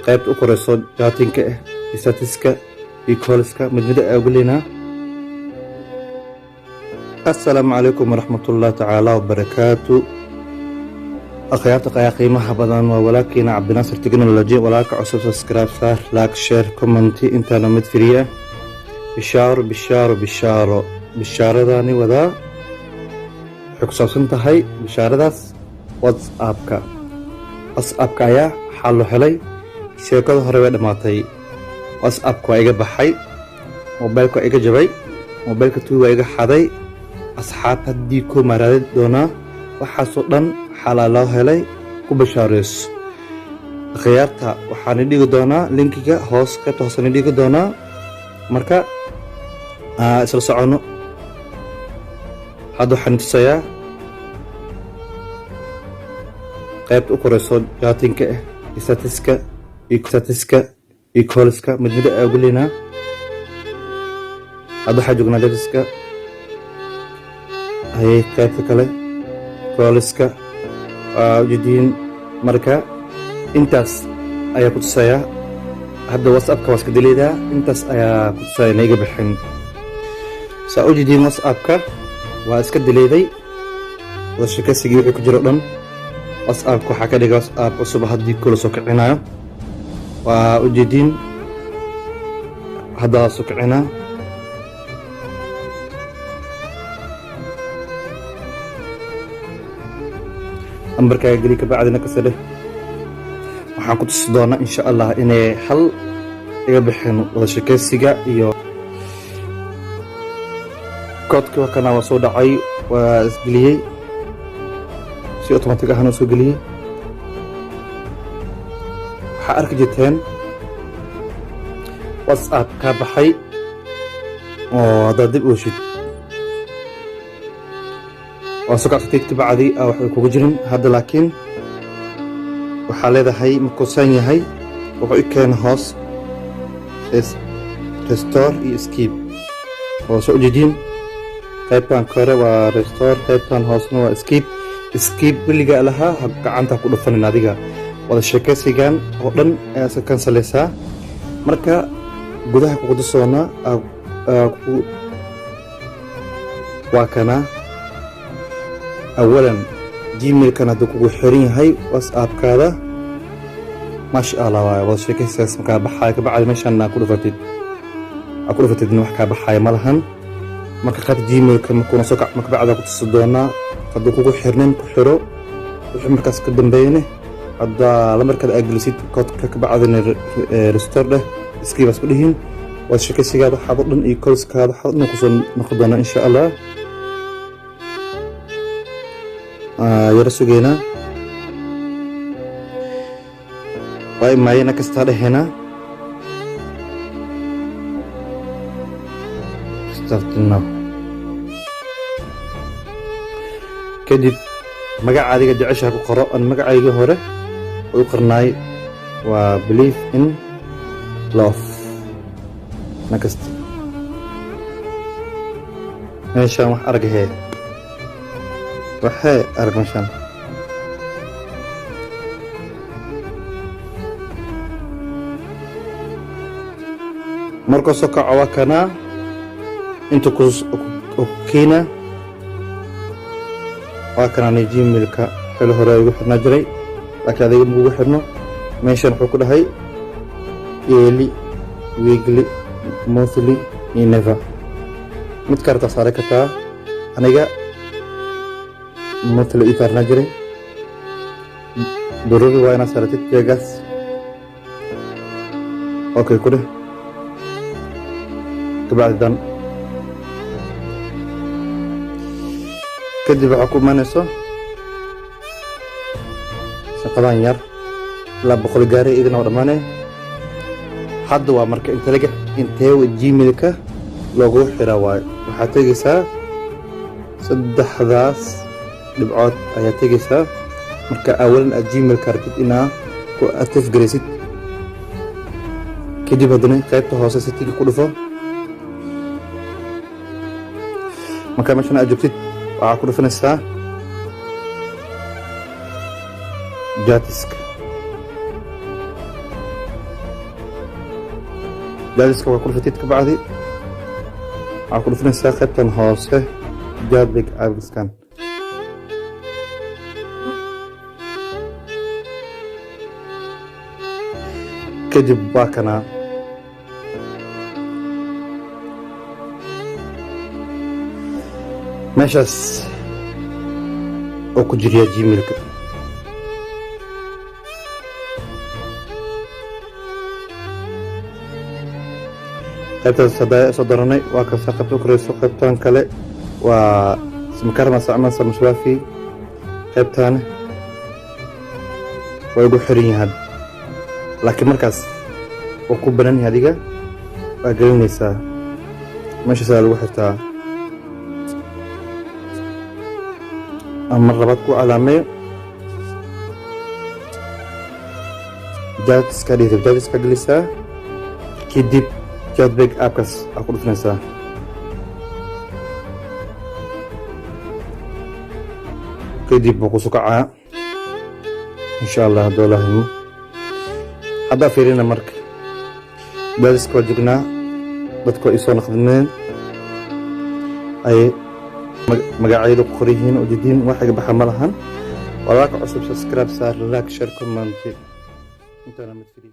Qaybta u koreyso chattingka ah, statuska iyo callska, mid mid ayaa geleynaa. Assalaamu calaykum waraxmatullahi tacaala wabarakaatu. Akhyaarta qayaa qiimaha badan, waa walaalkiina Cabdinaasir Technology. Walaalka cusub, subscribe saar, like, share, comment, intaana mid firiya. Bishaaro, bishaaro, bishaaro! Bishaaradani wadaa waxay ku saabsan tahay bishaaradaas WhatsAppka. WhatsAppka ayaa xal loo helay. Sheekada hore way dhammaatay. WhatsAppka waa iga baxay, mobilka waa iga jabay, mobilka tuug waa iga xaday, asxaab haddii ku maraadi doonaa, waxaasoo dhan xalaa loo helay. Ku bashaareyso akhyaarta. Waxaan dhigi doonaa linkiga hoos, qaybta hoosaan dhigi doonaa. Marka isla soconno. Hadda waxaan tusayaa qaybta u koreyso chattingka ah, statuska iyo callska, mid mid ayaa geleynaa. Hadda waxaa joognaa statuska. Hayay, qaybta kale callska waa ujeediin. Marka intaas ayaa ku tusayaa. Hadda WhatsAppka waa iska dileedaa. Intaas ayaa ku tusaya na iga bixin. Saa ujeediin, WhatsAppka waa iska dileeday, wada sheekaysigii wixii ku jiro dhan. WhatsAppka waxaa ka dhigay WhatsApp cusub haddii kula soo kicinayo. Waa ujeediin, hadda soo kicinaa. Lambarkaaga geli, kabacdina kasa dheh. Waxaan ku tusi doonaa insha Allah inay hal iga bixin wada sheekaysiga iyo koodka. Kana waa soo dhacay, waa isgeliyey, si automatic ahna soo geliyey. Waxaa arki jirteen WhatsApp kaa baxay oo haddaad dib u heshid waa soo kacsatid, kabacdi waxbay kugu jirin. Hadda laakiin waxaa leedahay, markuu san yahay, wuxuu i keena hoos restore iyo skip oo soo ujeediin. Qaybtan kore waa restore, qaybtan hoosna waa skip. Skip weligaa lahaa ha gacanta ku dhufanin. Adiga wada sheekaysigan oo dhan ayaa iska kansalaysaa. Marka gudaha kugu tusoona waa kana. Awalan, Gmailkan hadduu kugu xiran yahay WhatsAppkaada, maasha Allah waay. Wada sheekaysigaas markaa baxaaya, kabacdi meeshaan aa ku dhufatid, aa ku dhufatidna, wax kaa baxaaya ma lahan. Marka qaybta Gmailka markuuna soo kac, marka bacda ku tusi doonaa. Hadduu kugu xirnin, ku xiro. Wixii markaas ka dambeeyne, haddaa lambarkaada aa gelisid koodka, kabacdina restore dheh, skip ku dhihin, wada sheekaysigaada waxaad o dhan iyo callskaada waxaad o dhan kusoo noqon doonaa insha Allah. Yaro sugeynaa, waa imaayena kastaa dhehenaa. Start now. Kadib magaca adiga jeceshaha ku qoro. An magacaygii hore u qornaay waa Believe in Love. Next. Meeshaan wax argahee, waxee arag meeshaan. Markuu soo kaco, waa kanaa inta ku keena. Waa kanaan Gmailka xili hore igu xirnaa jiray, laakiin adiga makugu xirno. Meeshan wuxuu ku dhahay yearly, weekly, monthly iyo never. Mid kartaa saari kartaa. Aniga monthly ii saarnaa jiray. Daruuri waa inaad saaratid jeegaas. Okay ku dheh, kabacdi done. Kadib waxaa ku imanayso shaqadan yar ilaa 100 gaari, idin oo dhammaanay. Hadda waa marka intalaga intee Gmailka loogu xiraa waayo. Waxaad tegeysaa saddexdaas dhibcood ayaa tegeysaa. Marka awalan aad Gmailka rabtid inaa ku active garaysid, kadib haddana qaybta hoose settingka ku dhufo. Marka meeshan aad joogtid, waxaa ku dhufanaysaa chatiska. Chats-ka waa ku dhufatid, kabacdi waxaa ku dhufanaysaa qaybtan hoose, chat backup-kan. Kadib waa kanaa. Meeshaas oo ku jiriya Gmailka. Qaybtaas haddaa soo daranay, waa kasta qaybta u koreyso. Qaybtan kale waa simcard ma isticmaalsa maswaafi. Qaybtan waa igu xiran yahay, laakiin markaas waa ku banan yahay. Adiga waa gelinaysaa, meeshaasaa lagu xirtaa. Aan mar labaad ku calaameeyo. Chats-ka dhigtay, chats-ka gelisaa, kadib chat backup-kaas aa ku dhufanaysaa. Kadib wuu kusoo kacaa, insha Allah, hadduu lahimo. Haddaa fiirina marka, chats-ka waa joognaa, dadku waa isoo naqdimeen, ay magacyada ku qoran yihiin ujeediin. Wax iga baxa ma lahan. Walaalka cusub, subscribe saar, like, share, comment. Intaana mid free.